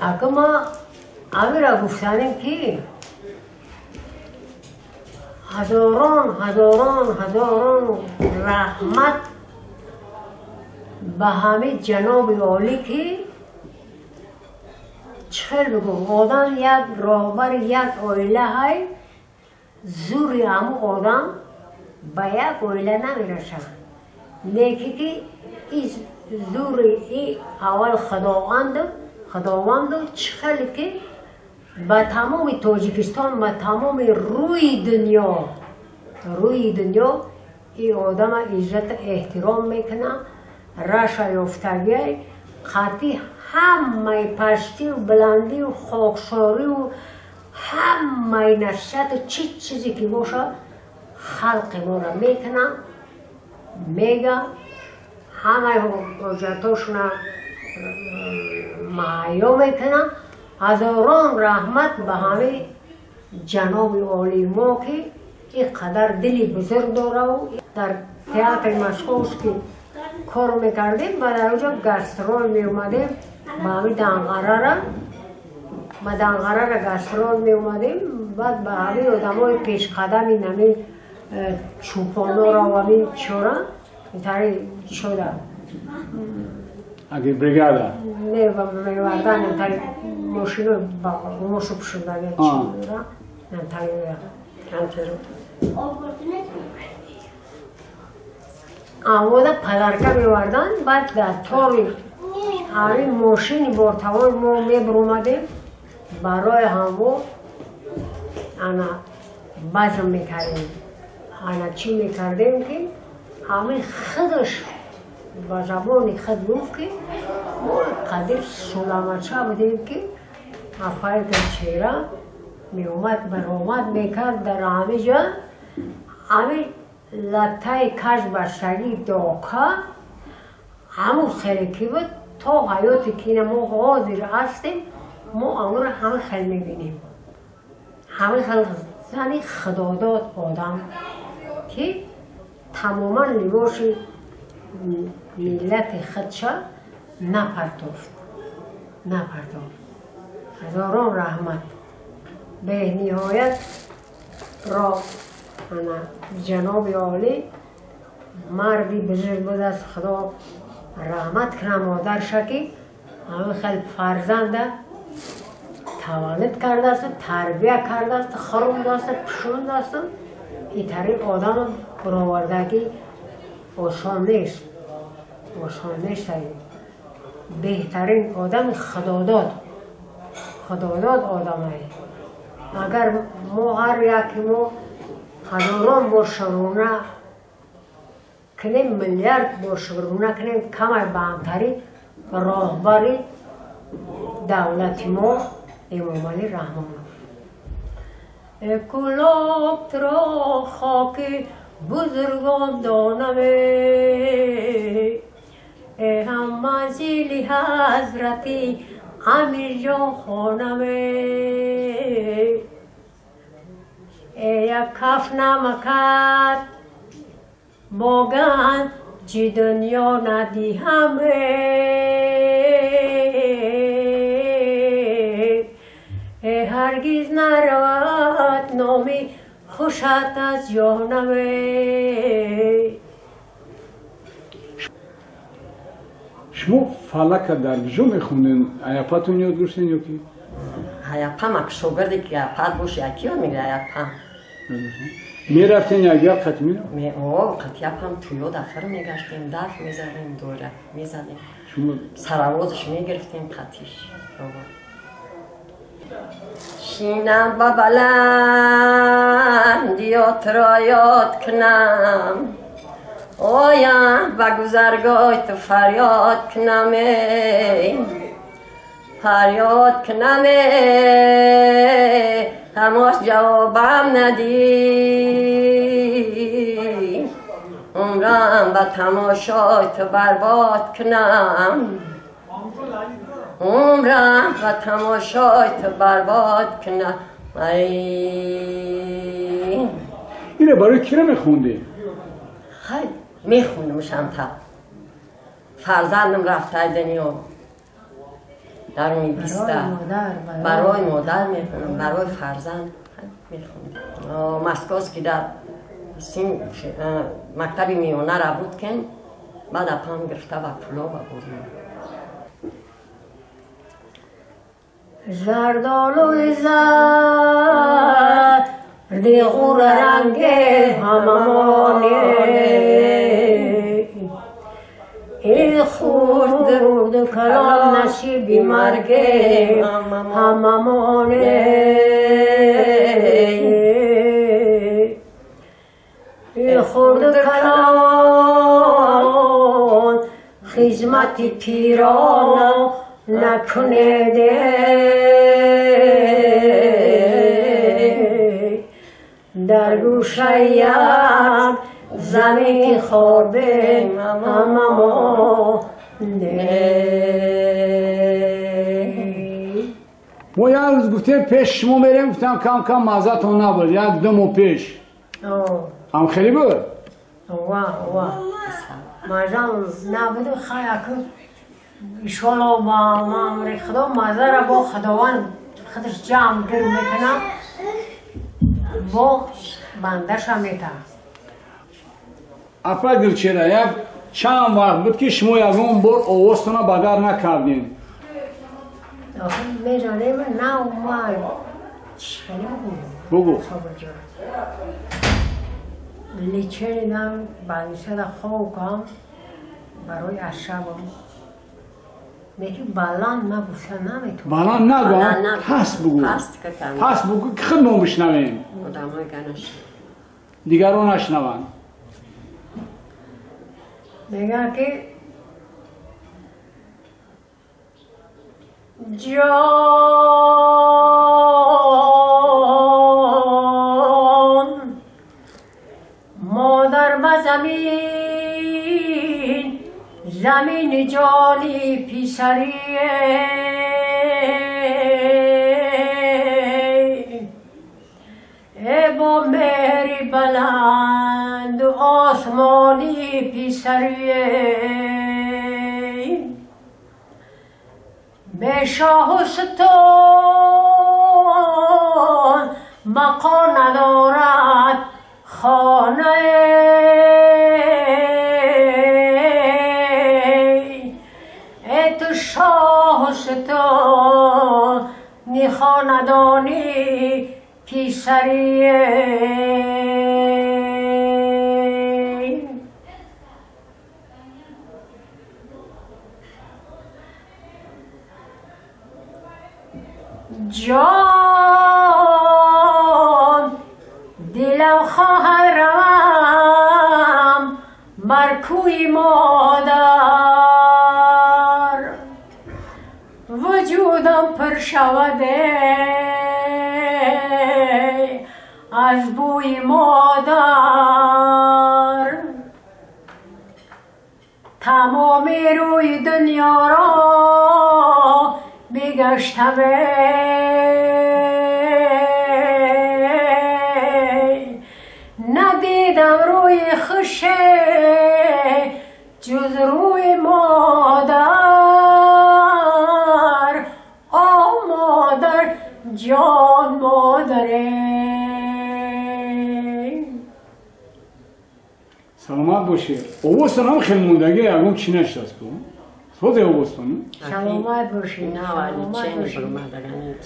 Ака, ма амира гуфтанем, ки ҳазорон, ҳазорон, ҳазорон раҳмат ба ҳамин ҷаноби олӣ, ки чӣ хел бигӯм, одам як роҳбари як оила ҳай, зури ҳамун одам ба як оила намерасад. Неки ки и зури и аввал Худованду, Худованду чӣ хеле ки ба тамоми Тоҷикистон, ба тамоми рӯи дунё, рӯи дунё и одама иззату эҳтиром мекунад, раша ёфтагиай қатъи ҳамаи пастию баландию хоксорию ҳамаи насиҳату чӣ чизе ки бошад, халқи моро мекунад, мега, ҳамаи ҳоҷатошона маҳайё мекунад. Ҳазорон раҳмат ба ҳамаи ҷаноби олии мо, ки ин қадар дили бузург дораву дар театри Московский кор мекардем ва дар оҷо гастрол меомадем, ба ҳами Данғарара, ба Данғарара гастрол меомадем. Баъд ба ҳамин одамои пешқадами нами чӯпонора ва ҳамин чора тари чода. Аги бригада. Не, мевардан тари мошино мошу пушундаги тари ҳамчаро амода падарка мевардан. Баъд дар тори ҳамин мошини бортавор мо мебуромадем, барои ҳамо ана базм мекардем, ана чӣ мекардем, ки ҳамин худаш ба забони худ гуфт, ки мо қадир суламача будем, ки апаи Гулчеҳра меомад, баромад мекард, дар ҳамин ҷо ҳамин латтаи каж бастагии дока ҳамун хеле ки буд, то ҳаёте ки ина мо ҳозир ҳастем, мо амуро ҳамин хел мебинем. Ҳамин хел зани худодод одам, ки тамоман либоси миллати худша напартофт, напартофт. Ҳазорон раҳмат бениҳоят ро ана ҷаноби олӣ марди бузург будааст. Худо раҳмат кунад модарша, ки ҳамин хел фарзанда таваллуд кардааст, тарбия кардааст, хӯрондааст, пӯшондааст. Ин тариқ одам баровардагӣ осон нест, осон нест. Беҳтарин одами худодод, худодод одамае. Агар мо ҳар яке мо ҳазорон бор шукрона кунем, миллиард бор шукрона кунем, камай ба ҳамтари роҳбари давлати мо Эмомалӣ Раҳмонов. Кӯлобтро хоки бузургон донаме, э ҳам манзили ҳазрати Амирҷон хонаме, э як каф намакат бо ганҷи дунё надиҳаме, э ҳаргиз наравад номи хушат аз ҷонаме. Шумо фалака дар куҷо мехонден? Аяпатон ёд гирифтен ё ки? Аяпам, ак шогирде ки апат боше, аки ёд мегира аяпам. Мерафтен як қати мерафт? О, қати апам туё дафр мегаштем, даф мезадем, доира мезадем. Шумо саравозаш мегирифтем қатиш. Шинам ба баландиётро ёд кунам, оям ба гузаргоҳи ту фарёд кунам, фарёд кунам, ҳамош ҷавобам надӣ, умрам ба тамошои ту барбод кунам, умрам ба тамошои ту барбод кунам. Ина барои кира мехондӣ? Хай, мехондам шамта. Фарзандам рафта дунё. Даруни биста барои модар мехонам, барои фарзанд мехонам. Московский да мактаби миёнара буд кен, баъд апам гирифта ба Кӯлоба бурдем. Зардолуи зарди ғураранге ҳамамоне, ин хурду калон насиби марге ҳамамоне, ин хурду калон хизмати пирона накунед, дар гӯшаи як замин хорде ҳамамоне. Мо як рӯз гуфтем пеш шумо мерем, гуфтам кам кам маззатон набуд, як ду моҳ пеш. Ҳам хеле буд? Ва ва маззам набуд, хай акн иншоалло ба амри Худо маззара бо Худованд худаш ҷамъ гир мекунад, бо бандаша метаҳад. Апа Гулчера, як чанд вақт буд ки шумо ягон бор овозтонро ба дар накардем. Медонем, нав ма хеле бугӯ. Лечение дам бандишада хоб кам барои ашабам. Лекин баланд ма гуфта наметавонам. Баланд нагӯ, паст бугӯ. Паст бугӯ ки худ мо бишнавем. Дигарон нашнаванд. Мегӯяд ки ҷон модар ба замин, замин ҷони писарие, э бо меҳри баланд осмони писарие, бе шоҳу сутон бақо надорад хонае, э ту шоҳу сутон нихонадони писарие. Ҷон дилам хоҳад равам бар кӯи модар, вуҷудам пур шавад аз бӯи модар, тамоми рӯи дунёро бигаштам, надидам рӯи хуше ҷуз рӯи модар. О модар ҷон модаре. Саломат бошед. Овозтон ҳам хеле мондагӣ, ягон чӣ нашудааст ку? Созе овозтон? Саломат бошед.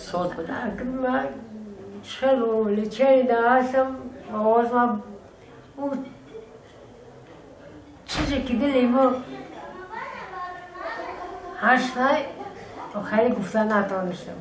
Соз буда. Хеле лечение да ҳастам, овозма ӯ чизе ки дили мо ҳастай, хеле гуфта натонистам.